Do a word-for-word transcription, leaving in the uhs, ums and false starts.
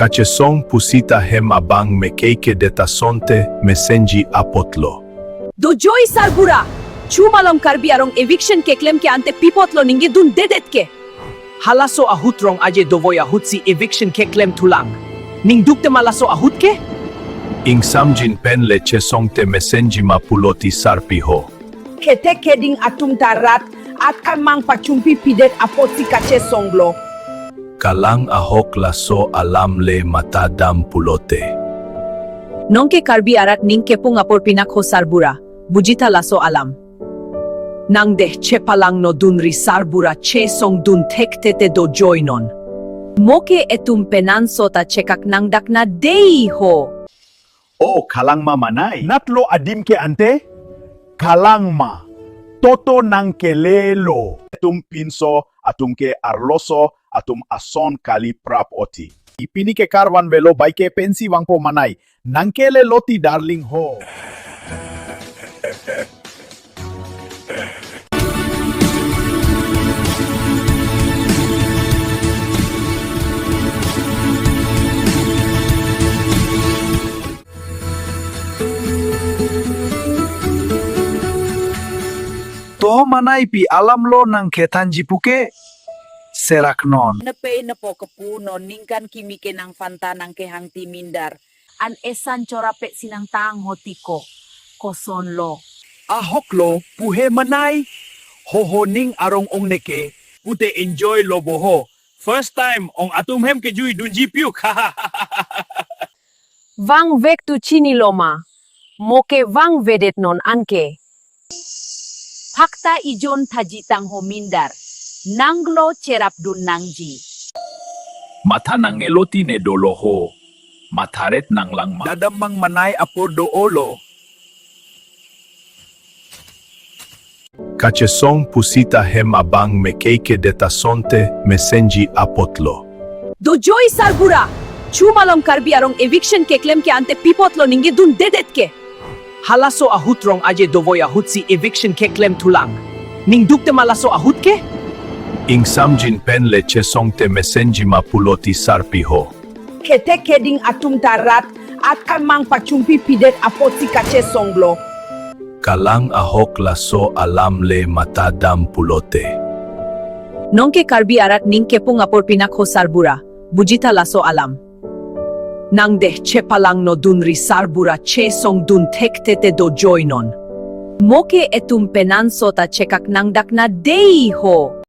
Kachesong pusita hem abang mekei ke det asonte mesenji apotlo. Dojoi sarbura, chu malom Karbi arong eviction keklem ke ante pi apotlo ningke dundedet ke. Halaso ahut rong aje dovoi ahut si eviction keklem thulang. Ning dukte ma laso ahut ke? Ingsamjin pen le chesongte mesenji ma pulo ti sarpi ho. Kethek keding atum ta rat, akai mang pachumpi pidet apotsi kachesonglo. Kalang ahok laso alam le matha dam pulote. Nongke Karbi arat ning kepung apor pinak ho sarbura, bujitha laso alam. Nang deh chepalangno dunri sarbura chesong dun thekthe te dojoi non. Mo ke etum penan sota chekak nang dak na dei ho. O khalang ma manai. Natlo adim ke ante? Khalang ma. Toto nang kelelo. Etum pinso atum ke arloso atum ason kali prap oti. Ipini ke karvan velo bai ke pensi vangpo manai. Nang kelelo ti darling ho. To manai pi alamlo nang kethanji puke serak non. Nepe nepo kepu non ningkan kimi ke nang phanta nang kehang ti mindar. An esan chorap pe sinang tang ho tiko. Kosonlo. Ahoklo puhe manai. Hoho ning arong ong neke. Pute enjoy lo boho. First time ong atum hem kejui dunji piuk. Vangvek tu chinilo ma. Mo ke vangvedet non anke. Phakta ijon thaji tang ho mindar. Nanglo cherap dun nangji. Matha nang elo ti ne dolo ho. Matharet nang lang ma. Dadam mang manai apor do olo. Kachesong pusita hem abang mekei ke det asonte mesenji apotlo. Dojoi sarbura, chu malom Karbi arong eviction keklem ke ante pi apotlo ningke dundedet ke. Halaso ahut rong aje dovoi ahut si eviction keklem thulang. Ning dukte ma laso ahut ke? Ingsamjin pen le chesongte mesenji ma pulo ti sarpi ho. Kethek keding atum ta rat, akai mang pachumpi pidet apotsi kachesonglo. Kalang ahok laso alam le matha dam pulote. Nongke Karbi arat ning kepung apor pinak ho sarbura, bujitha laso alam. Nang deh chepalangno dunri sarbura chesong dun thekthe te dojoi non. Mo ke etum penan sota chekak nang dak na dei ho.